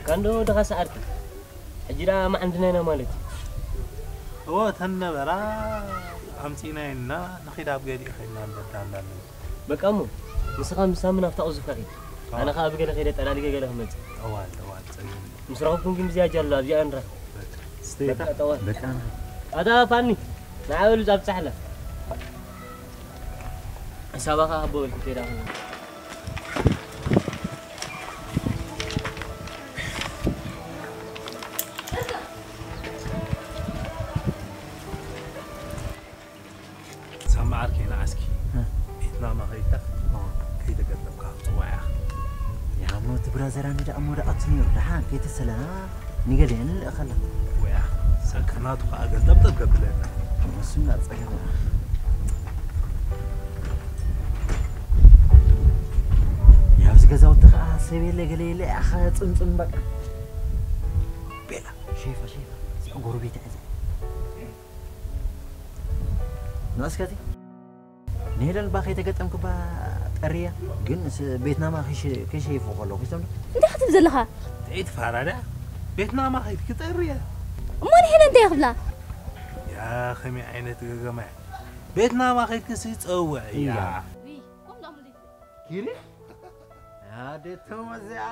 ካንዶ ደኻ ሰዓርካ። ሕጂ ደኣ መዓንድና ኢና ማለት እዩ። እዎ፣ ተን ነበራ ኣምጺእናየን እና ንኺድ ኣብ ገሊኡ ኸይድና ንበዳ እንዳለን። በቃ እሞ፣ ንስኻ ምስ ሳሚ ናብታ ቁዝፍካ ኺድ። ኣነ ኸኣ ብገለ ከይደ ጠላሊገ ገለ ክመጽእ። ጠዋል፣ ጠዋል፣ ጸሊም። ምስ ረኸብኩም ግን ብዝያጅ ኣሎ፣ ኣብዚኣ ንራኸብ። በቃ። በቃ፣ ጠዋል። በቃ። ኣታ ፋኒ፣ ንዓ በሉ፣ ዛብ ጻሕላ። ሕሳባ ኸኣ ክቦ በልኩ ከይዳ ኸይዳ። ሳሚ ዓርከይ ንዓስኪ እ። ቤትና መኸይድካ እ። ከይተገጠምካ ክጽዋዕ ኢኻ። ያሞ እቲ ብራዘር ኣነ ደኣ እሞ ደኣ ኣትንዮ ደሓን ከይተሰለና ንገሊአን ንልእኸላ። ወያ ሰክናቱ ኸኣ ገልጠብጠብ ገብለና። እሱና ጸገም። ያብዚ ገዛውቲ ኸኣ ሰብ የለ ገለ የለ ኣኸ ጽምጽም በቃ። ቤላ ሼፋ ሼፋ እዛ ጎረቤት እያ። ንእስከቲ ንሄለን ባ ከይተገጠምክባ ጠርያ ግን ስ-፣ ቤትናማ ከይሸ-፣ ከይሸይፎ ከለኹ ይሰምዕ። እንታይ ክትብል ዘለኻ? ጥዒት ፋራ ድያ? ቤትናማ ከይድኪ ጠርያ። እሞ ንሄለን እንታይ ክብላ? ያ ከመይ ዓይነት ገገማ እያ? ቤትናማ ከይድኪ ሲ ጸውዕያ። እያ። ኪሪ? ኣዴቶም እዚኣ።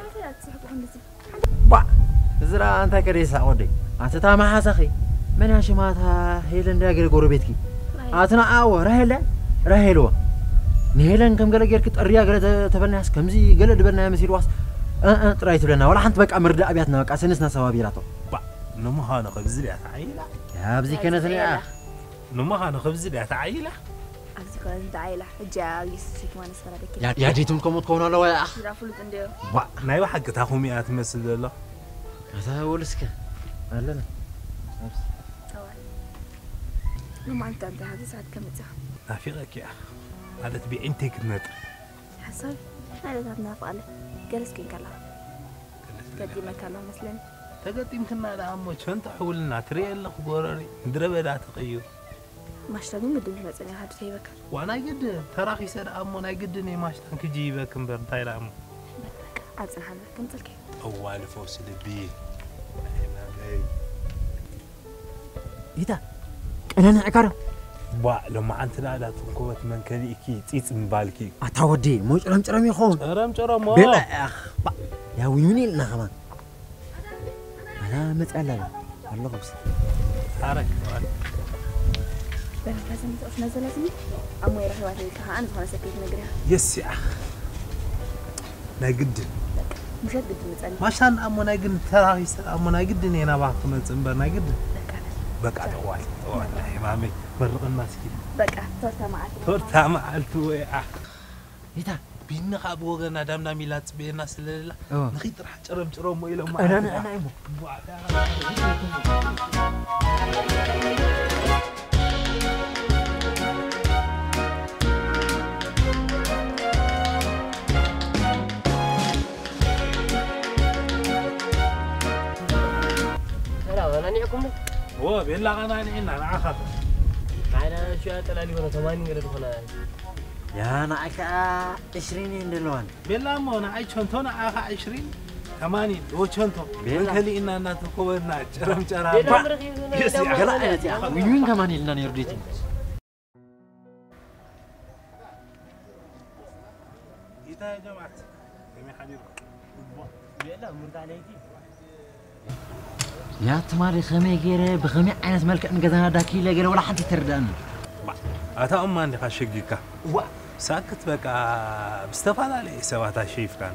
ኣንተ ኣትስሕቁ እንደዚህ። ባ! እዚ ደኣ እንታይ ከደ ይስሓቕ ወደይ? ኣቲ እታ መሓዛኺ መን እያ ሽማ እታ ሄለን ድያ ገለ ጎረቤትኪ? ራሄል። ኣቲ ንዓዎ ራሄል ድያ? ራሄልዎ። ንሄለን ከም ገለ ጌርኪ ጠርያ ገለ ተ-፣ ተበልናያስ ከምዚ ገለ ድበልናዮ መሲልዋስ እ፣ እ፣ ጥራይ ትብለና። ዋላ ሓንቲ በቃ መርዳእ ኣብያትና በቃ ሰንስና ሰባቢራቶ። ባ! ንምዃኑ ከብዚ ድያ ተዓይላ? ኣብዚ ኣብዚ ከነትንያ። ተዓይላ። ንምዃኑ ከብዚ ድያ ተዓይላ? ኣብዚ ከ እንታይ ኢላ? ሕጂ ኣብ የሱስ ፊት ማነስ ፈራደኪ። ያ-፣ ያዲቱን ከምኡ ትኸውን ኣለዋ፣ ያ ኣኽ። ስራ ፍሉጥ እንድዮ። ዋ፣ ናይ ብሓቂ እታ ኹሚኣ ትመስል ዘሎ። ኣታ ወልስከ ኣለና። ኣብስ። ጠዋል። ሎማዓንቲ እንታይ ኣብዚ ሰዓት ከመጽኻ? ናፊቐኪ እያ። ማለት ብዒንተይ ክትነጥሪ። ሓሳብ ናይ ዕለታት ናፍቓለ። ገለስ ኮይንካ ኣለኻ። ገለስ ገዲመካ ኣለኹ መስለኒ። ተገጢምክና ደኣ እሞ ቸንቶ ሕውልና ትርእየ ኣለኹ ጎረሪ ምድረ በዳ ተቐይሩ። ማሽላ ግን ግድን ክመጽእ እኒኣ፣ ሃዱ ተሂበካ። ዋ፣ ናይ ግድን ተራኺሰ ደኣ እሞ ናይ ግድን እየ ማሽላን ክጅይበክ እምበር፣ እንታይ ደኣ እሞ። በቃ፣ ኣብ ጽንሓና፣ ከምጽልኪ። ጠዋሊ ፈውሲ ልቢ። ናበይ? ኢታ፣ ቀነኒ ዕካራ። ባ፣ ሎማዓንቲ ደኣ እዛ ጥንኩበት መን ከሊእኪ ጺጽ ምባልኪ። ኣታ ወዲ፣ ሞጭረም ጭረም ይኸውን። ጨረም ጨረም፣ ቤላ፣ ኦ። ኣኽ፣ ባ፣ ያ ዊን ዊን ኢልና ከማን። ኣላ መጽኣ ኣላ። ኣለኹ ብስ። ኣረ፣ ኣረ። በረካ ዘምጽኦ ስለ ዘለትኒ፣ ኣሞ የረኺባትኒ ከኣ ኣነ ዝኾነ ሰብ ከይትነግርያ። የስ፣ ያ። ናይ ግድን። ምሸት ግድን ምጸኒ። ማሻን ኣሞ ናይ ግድን ተራኺሰ ኣሞ ናይ ግድን እየ ናባኺ ክመጽእ እምበር ናይ ግድን። በቃ። በቃ፣ ጠዋል፣ ጠዋል፣ ናይ ማመይ መርቕና እስኪ። በቃ፣ ቶርታ መዓልቲ። ቶርታ መዓልቲ ወይ፣ ኣ። ይታ፣ ቢኒ ኸኣ ብወገና ዳምዳም ኢላ ትጽበየና ስለ ዘላ፣ እወ። ንኺድ ጥራሕ ጭረም ጭረሞ ኢሎም ቀናኒ መዓልቲ ኣና እሞ። ዋ፣ ሰላም፣ ኣናኒዕኩም ዶ? እወ፣ ቤላ ቐናኒዕና፣ ንዓኻ። ሓይና ሽያ ጠላሊ ኾነ፣ ተማኒ ገለ ዝኾነ። ያ፣ ንዓይ ከኣ ዕሽሪን እየን ዘለዋን። ቤላ እሞ ንዓይ ቸንቶ ንዓኻ ዕሽሪን ተማኒን ዶ ቸንቶ ቤላ። መንከሊእና እናተኮበና ጨረም ጨራ ቤላ ባ-፣ ምርኺ ይሁን የስ፣ ያ። ገለ ዓይነት እያ። ዊን ዊን ከማን ኢልና ነይሩ ዲቲ። ጌታ ጀማዓት ከመይ ሓዲርኩም? ቤላ ሙርታ ለይቲ። ያ ትማሊ ኸመይ ገይረ፣ ብኸመይ ዓይነት መልክዕ ንገዛና ዳኪለ ገለ ወላ ሓንቲ ተረዳእኒ። ባ-፣ ኣታ እማ እንዲኻ ሸጊካ። ዋ። ሳክት በቃ ብዝተፈላለየ ሰባት ኣሸይፍካን።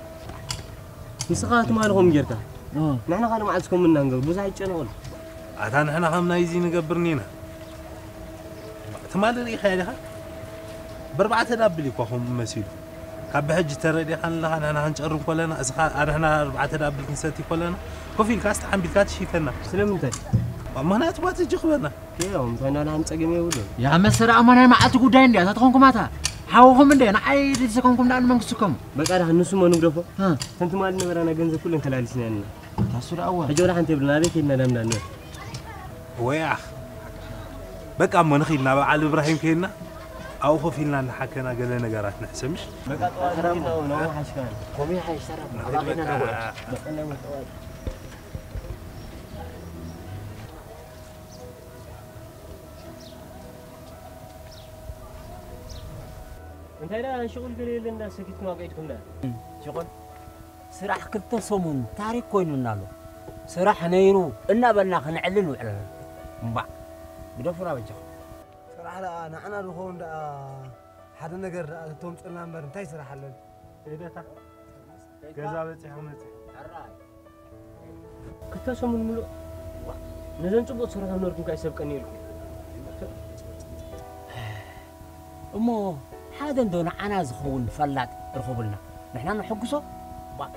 ንስኻ ትማሊ ኸም ጌርካ። እ። ንሕና ኻነ መዓልቲ ከም እናንገር ብዙሕ ኣይጨነቑን። ኣታ ንሕና ኸም ናይዚ ንገብርኒ ኢና። ትማሊ ርኢኻዮ ዲኻ? ብኣርባዕተ ዳብል እኳ ኸምኡ መሲሉ። ካብ ብሕጂ ተረዲኻን ኣለኻ፣ ንሕና ክንጨርም ከለና፣ እስኻ፣ ንሕና ኣርባዕተ ዳብል ክንሰቲ ከለና፣ ኮፍ ኢልካ ኣስተሓምቢልካ ትሽይፈና። ስለምንታይ? ምኽንያቱ ባት እጅ ክበና። ከዮም፣ እንታይ ናላህም ጸገም የብሉን። ያ መሰረ ኣሞ ናይ መዓልቲ ጉዳይ እንድያ፣ እታ ትኾንኩም ኣታ። ኣውኹም እንደ ንዓይ ድልሲ ኮንኩም ደኣ ንመንግስቲ ኮም። በቃ ደኣ ንሱ እሞ ንግደፎ። እ። ከምቲ ማለት ነበራና ገንዘብ ኩለን ከላሊስና ኣለና። ታሱ ደኣ እዋ። ሕጂ ወላ ሓንቲ የብልና፣ ኣበይ ከይድና ደኣ ምናምን። ወይ ኣኽ። በቃ እሞ ንኺድ ናብ በዓል እብራሂም ከይድና ኣብኡ ኮፍ ኢልና እናሓከና ገለ ነገራት ንሕሰብ ምሽ? በቃ ጠዋት ንኺድ ናብ፣ ናብ ሓሽካን። ኮሚ ሓሽ ሰራ። ንኺድ ኣባኺና በቃ። ደወል። በቃ ናይ ወጣ እንታይ ደኣ ሽቑል ገለ የለ እንዳ ሰኪትኩም ኣብ ኢድኩም ደኣ? ሽቑል? ስራሕ ክልተ ሰሙን ታሪክ ኮይኑና ኣሎ። ስራሕ ነይሩ እናበልና ክንዕልል ውዕለና። እምባዕ። ግደፉና በጃኹም። ስራሕ ደኣ ንዓና ዝኸውን ደኣ ሓደ ነገር ደኣ ተምጽኡልና እምበር እንታይ ስራሕ ኣለና? ሄደታ ገዛ በጺሐ ክመጽእ። ሕራይ። ክልተ ሰሙን ምሉእ ነዘን ጽቡቕ ትሰርሖ ነበርኩም ካይ ሰብ ቀኒኤልኩም። እሞ ሓደ እንዶ ንዓና ዝኸውን ፈላጥ ርኸቡልና። ንሕና ንሕጉሶ። ባቃ።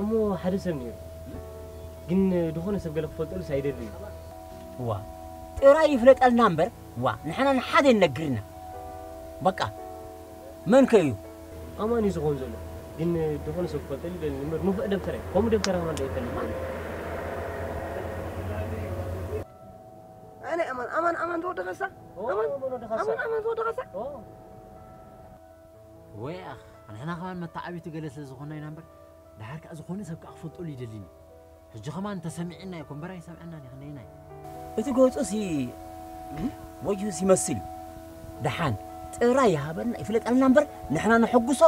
እሞ ሓደ ሰብ ነይሩ። ግን ዝኾነ ሰብ ገለ ክፈልጠሉስ ኣይደልን። ዋ፣ ጥራይ ይፍለጠልና እምበር፣ ዋ፣ ንሕና ንሓደ ይነግርና። በቃ፣ መን ከ እዩ? ኣማን እዩ ዝኾን ዘሎ። ግን ዝኾነ ሰብ ክፈልጠሉ ይደሊ እምበር፣ ንፉዕ ደብተራ እዩ። ከምኡ ደብተራ ኣማን ዶ ይፈልጥ? ኣነ ኣማን፣ ኣማን፣ ኣማን ተወደኸሳ? ኦ፣ ኣማን፣ ኣማን ወደኸሳ። ኣማን፣ ኣማን ተወደኸሳ? ኦ። ወይ ኣኽ፣ ንሕና ከማን መተዓቢቲ ገለ ስለ ዝኾንና ኢና እምበር፣ ደሓር ከኣ ዝኾነ ሰብ ከኣ ክፈልጠሉ ይደሊኒ። ሕጂ ከማን እንተሰሚዕና ይኮን፣ እምበር ኣይሰምዐናን እዩ፣ ክንደይናይ። እቲ ገጹሲ ወጅሁስ ይመስል እዩ። ደሓን ጥራይ ይሃበና፣ ይፍለጠልና እምበር፣ ንሕና ነሐጉሶ፣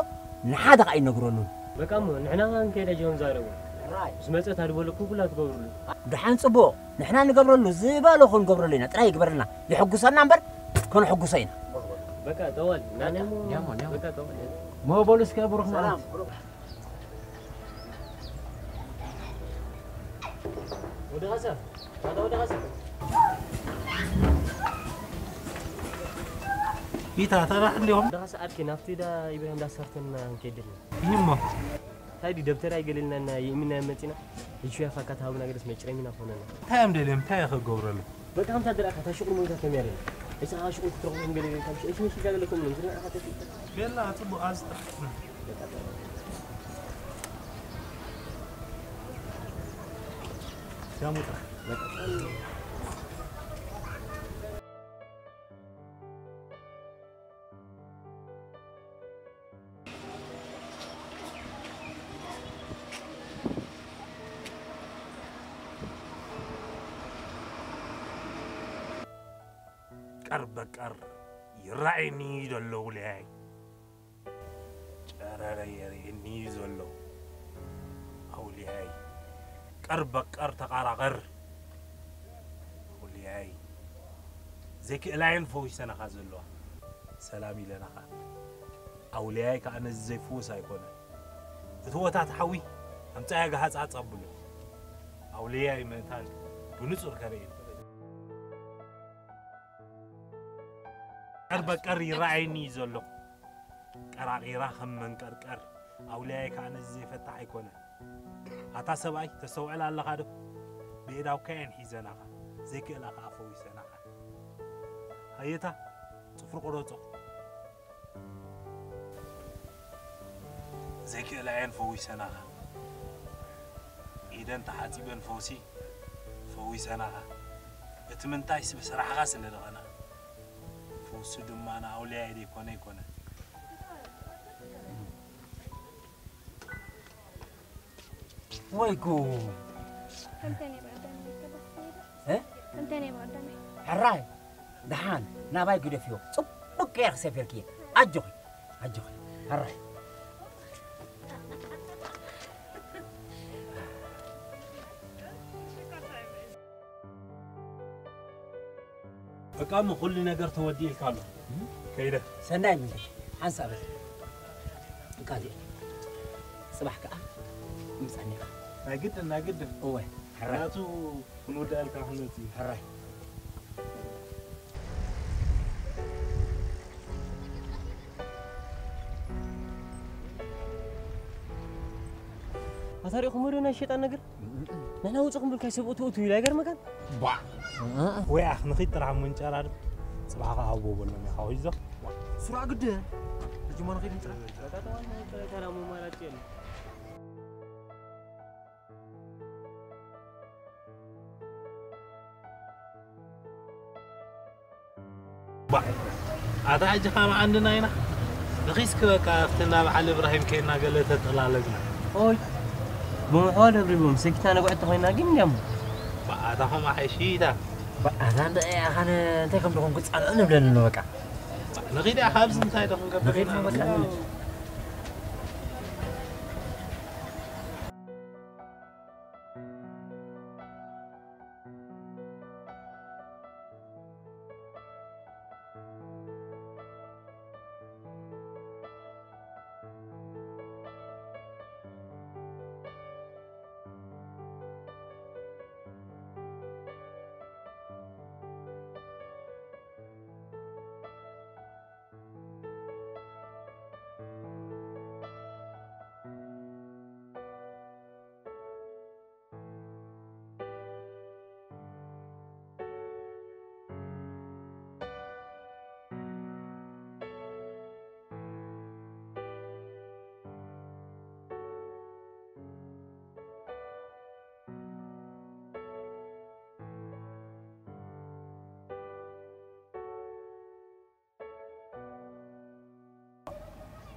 ንሓደ ከኣ ኣይነግረሉን። በቃ እሞ፣ ንሕና ከኣ ንከይድ ኣጆም ዛረቡ። ራይ። ምስ መጸ ታድበለኩም ኩላ ትገብሩሉ። ደሓን ጽቡቕ፣ ንሕና ንገብረሉ ዝበሎ ክንገብረሉ ኢና፣ ጥራይ ይግበረልና። ይሕጉሰና እምበር፣ ከነሐጉሶ ኢና። በቃ ጠዋል፣ ናኒ እሞ፣ ዲያሞ፣ ዲያሞ። በቃ ጠዋል። ሞ በሉ እስከ ብሩኽ ሰላም፣ መዓልቲ። ብሩኽ። ወደ ኻሰ፣ ታታ ወደ ኻሰ። ኢታ፣ ታታ እንዲሁም። ወደ ኻሰ ኣድኪ ናፍቲ ዳ ኢብራሂም ዳ ሰርተን እንከይድልና። ይህሞ። ታይ ዲ ደብተር ኣይገለልና እና የእሚና መጺና። እሺ፣ ያፋካ ታብና ገለስ መጭረሚና ኾነና። ታይ ኣም ደልዮም፣ ታይ ክገብረሉ? በቃ፣ ከምታ ደራኻ፣ እታ ሽቁር ሞይታ ከመይ ኣለ? እሳ ሽቁር ክትረኽቦም ገለ ገለ፣ ካብ ሽቁር ሽቁር ሽጋ ዘለኩም ነው፣ ዝና ኣኻ ተፊት። ቤላ፣ ጽቡቕ፣ ኣዝ ጥራሕ። ያሙ ጥራሕ። ቀር በቀር ይረኣየኒ ዘሎ ውልያይ። ጨረረ የርእየኒ ዘሎ ኣውልያይ። ቀር በቀር ተቓራቐር ኣውልያይ። ዘይክእላየን ፈዊሰናኻ ዘለዋ። ሰላም ኢለናኻ። ኣውልያይ ከኣ ነዚ ዘይፍውስ ኣይኮነን። እቲ ወታት ሓዊ ኣምጻያ ገሃጽ ኣጻብሎ። ኣውልያይ ምእንታን ብንጹር ከርእየኒ። ቀር በቀር ይረኣየኒ እዩ ዘሎ። ቀራቒራ ከም መንቀርቀር፣ ኣውልያይ ከኣ ነዚ ዘይፈታሕ ኣይኮነን። ኣታ ሰብኣይ፣ ተስተውዕል ኣለኻ ዶ? ብኤዳውካየን ሒዘናኻ፣ ዘይክእላ ከኣ ፈዊሰናኻ። ሃየታ፣ ጽፍሪ ቁረጾ። ዘይክእላ እየን ፈዊሰናኻ። ኢደን ተሓጺበን ፈውሲ ፈዊሰናኻ። እቲ ምንታይስ ብስራሕኻ ስለ ደቐና። ፈውሲ ድማ ንኣውልያይ ደይኮነ ኣይኮነን። ወይ ጉድ! ከምተን ይበኣዳን ይከባስ ይሄዳል። እ? ከምተን ይበኣዳን። ሕራይ፣ ደሓን፣ ናባይ ግደፍዮ። ጽቡቕ ገይርኪ ሰፊርክዮ። ኣጆኺ፣ ኣጆኺ። ሕራይ። በቃ እሞ ኩሉ ነገር ተወዲእልካ ኣሎ። ከይደ። ሰናይ መንገዲ። ሓንሳብ በል። እንካ እዚኣ። ጽባሕ ከኣ ምጻኒ ኢኻ። ናይ ግድን፣ ናይ ግድን። እወ፣ ሕራይ። ናቱ ክንውድኣልካ ክንመጽእ እዩ። ሕራይ። ኣታ ሪኢኹሞ ዶ ናይ ሸይጣን ነገር? ንሕና ውጹ ክንብል ካይ ሰብ እቱ እቱ ኢሉ ኣይገርመካን? ባ። ወይ ኣኽ ንኺድ ጥራሕ እሞ እንጨራርብ። ጽባሕ ከኣ ሃቦ በሎም ኢኻ ወይዞ። ስራዕ ግደ። ሕጂ እሞ ንኸይድ ንጥራሕ። በቃ ተዋና፣ ተራ መማራጭ የለ። ባ ኣታ ሕጂ ካብ ዓንድና ኢና። ንኺስኪ በቃ ኣብቲ እንዳ በዓል እብራሂም ኬድና ገለ ተጠላለግና። ኦይ፣ ብምሕዋ ደብሪቦም ሰኪታ ነጉዐት ተኾይና ግን እንዲያሞ። ባ ኣታ ኸምኣ ሓይሺ ኢታ። ኣታ እንደ ኣነ እንታይ ከም ደኾንኩ ጻልኦ ንብለኒ ኣሎ በቃ። ንኺድ እያ፣ ካብዚ እንታይ ዶ ክንገብር ንኺድ ኢና? በቃ።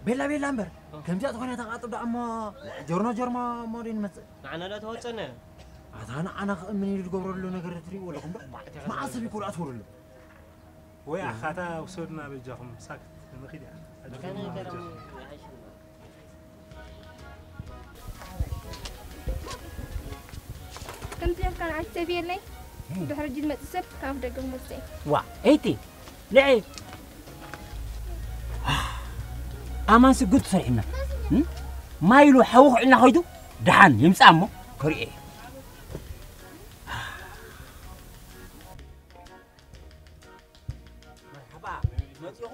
ቤላ ቤላ እምበር ከምዚኣ ዝኾነ ተቃጥብ ደኣ እሞ ጀርኖ ጀርሞ እሞ ደይ ንመጽእ። ንዓና ላ ተወጸነ። ኣታ ንዓና ክእምን ኢሉ ዝገብረሉ ነገር ትርእይዎ ኣለኹም ዶ? መዓሰብ ይኮ ደኣ ትወለሉ። ወይ ኣኻታ ውሰዱና በጃኹም ሳክት ንኺድ እያ። ከምዚ ኢልካ ንዓይ ትሰብየለይ ድሕሪ ሕጂ ዝመጽእ ሰብ ካብ ደገ ክመጽእ እዩ። ዋ እይቲ ልዒ ኣማን ስግር ትሰርሕና እም? ማይ ኢሉ ሓዊ ክዕልና ኸይዱ ደሓን ይምጻእ እሞ ከሪኤ መርሓባ መጺኹ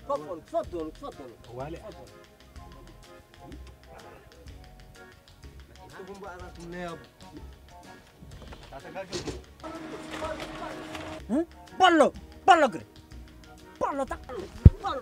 ኮፍ በሉ፣ ክፈት በሉ፣ ክፈት በሉ። ዋልያ። መጺኹም በኣራኩም ነይ ኣቡ። በሎ በሎ ግሪ በሎ ተቃሎ በሎ